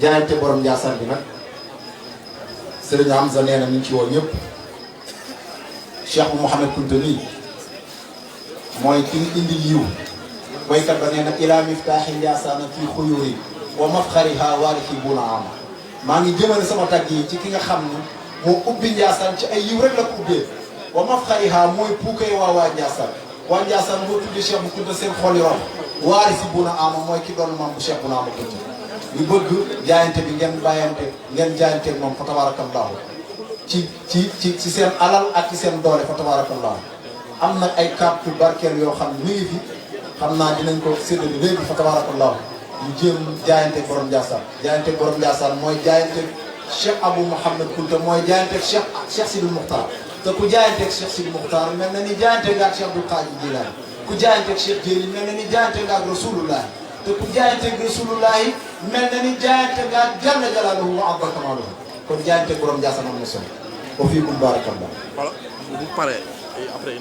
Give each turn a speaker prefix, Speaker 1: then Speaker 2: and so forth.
Speaker 1: jaayante borom Ndiassane bi nag Serigne Hamza nee na ñu ngi ci woo ñëpp Cheikh bu Mouhamed Kounta nii mooy ki indi yiw boykat ba nee na ila miftaaxi Ndiassane fii xuyuri wa mafxariha waarixi buna ama maa ngi jëmale sama tàgg yi ci ki nga xam ne moo ubbi Ndiassane ci ay yiw rek la ko ubbee wa mafxariha mooy puukay waa Ndiassane waa Ndiassane boo tuddee Cheikh bu Kounta seen xol yi ron waarixi buna ama mooy ki doon maam bu Cheikh bu na ama Kounta ñu bëgg jaayante bi ngeen bàyyante ngeen jaayanteeg moom fa tabarakallahu ci seen alal ak ci seen doole fa tabarakallahu am na ay kàddu barkeel yoo xam ne mi ngi fi xam naa dinañ ko séddale léegi fa tabarakallahu ñu jéem jaayanteeg borom Ndiassane jaayanteeg borom Ndiassane mooy jaayanteeg Cheikh Abou Mouhamed Kounta mooy jaayanteeg Cheikh Sidi Moukhtar te ku jaayanteeg Cheikh Sidi Moukhtar mel na ni jaayanteeg nga ak Cheikh Abdou Qadir Jilani ku jaayanteeg Cheikh Jéeli mel na ni jaayanteeg nga ak Rasulullah te ku jaayanteeg Rasulullah mel na ni jaayante nga jalla jalaaluhu wa azza kamaaluhu kon jaayante borom Ndiassane am na solo wa fiikum baarakallah.
Speaker 2: voilà bu paree après